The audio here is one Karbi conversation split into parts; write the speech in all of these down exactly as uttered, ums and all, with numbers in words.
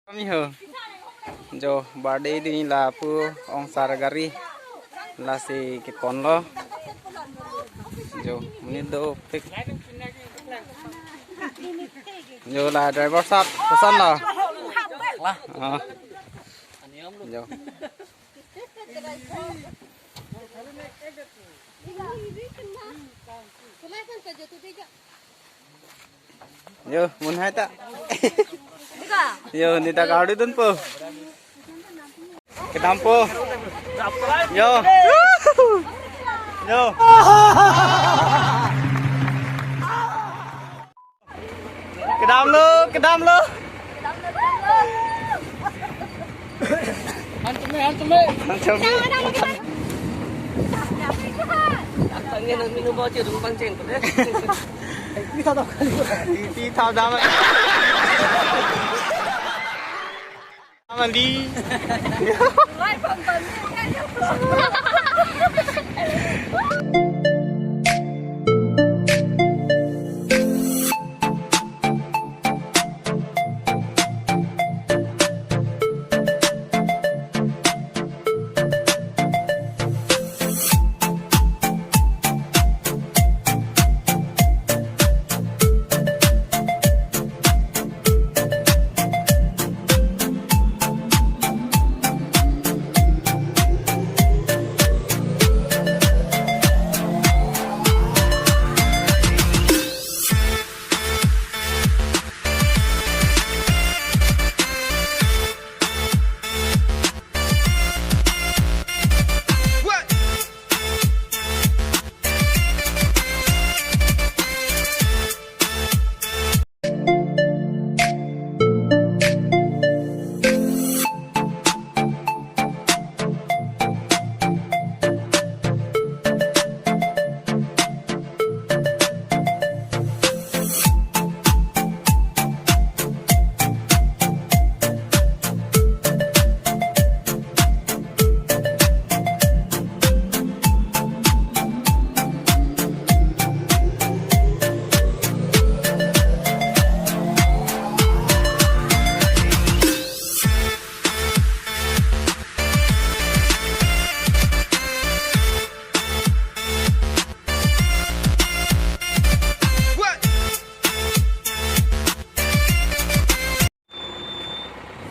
Kami ho. Jo, birthday dei lapu ongsar gari. Lasi keponlo. Jo, monit dopik. Jo, la driver sahab, koson lo? Lah. Oh. Jo. Jo, mun hai ta. Jo, neta kardom dunpo. Kedampo. Jo. Jo. Kedamlo, kedamlo. Hancem, hancem. Hancem. Tangnya nang minum bocor dong pancing. Pi thap dam. Mandi.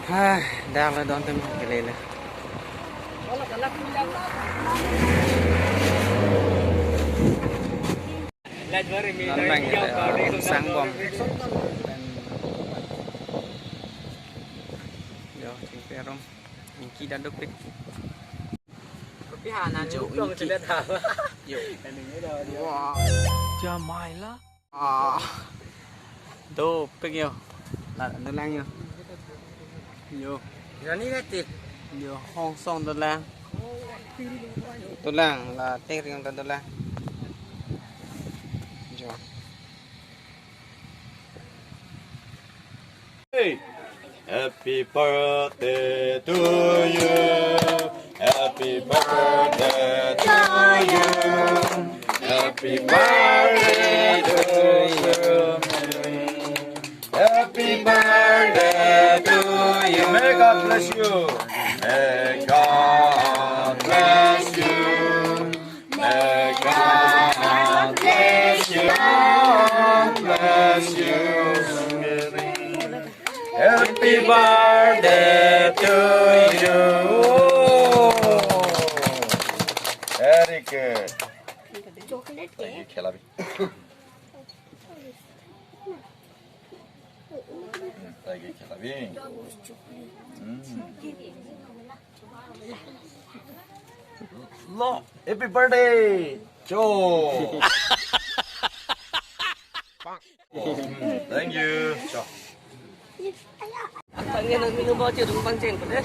Hai, dak la don tem ke lele. Nang nang ya, sang bom. Yo, chingpe rom. Ingki dan dopik. Kopi hanan Jo, nungtong ingki. Sudah tahu. Yo. Wah. Jamai la. Ah. Dopik yo. La, dolang yo. Yo. Nani nati? Yo, hongsong dolang. Dolang, la teng ring ta dolang. Jo. Hey. Happy birthday to you. Happy birthday to you. Happy birthday to you. Happy birthday to you. May God bless you. May God bless you. May God bless you, bless you. Happy birthday to you. Very good. Chocolate cake. Khelabi. Hmm, lagi khelabi. Hmm. Lo, happy birthday. Cho. Hmm, thank you. Cho. Tangnya nang minum bocor dong pancing, deh.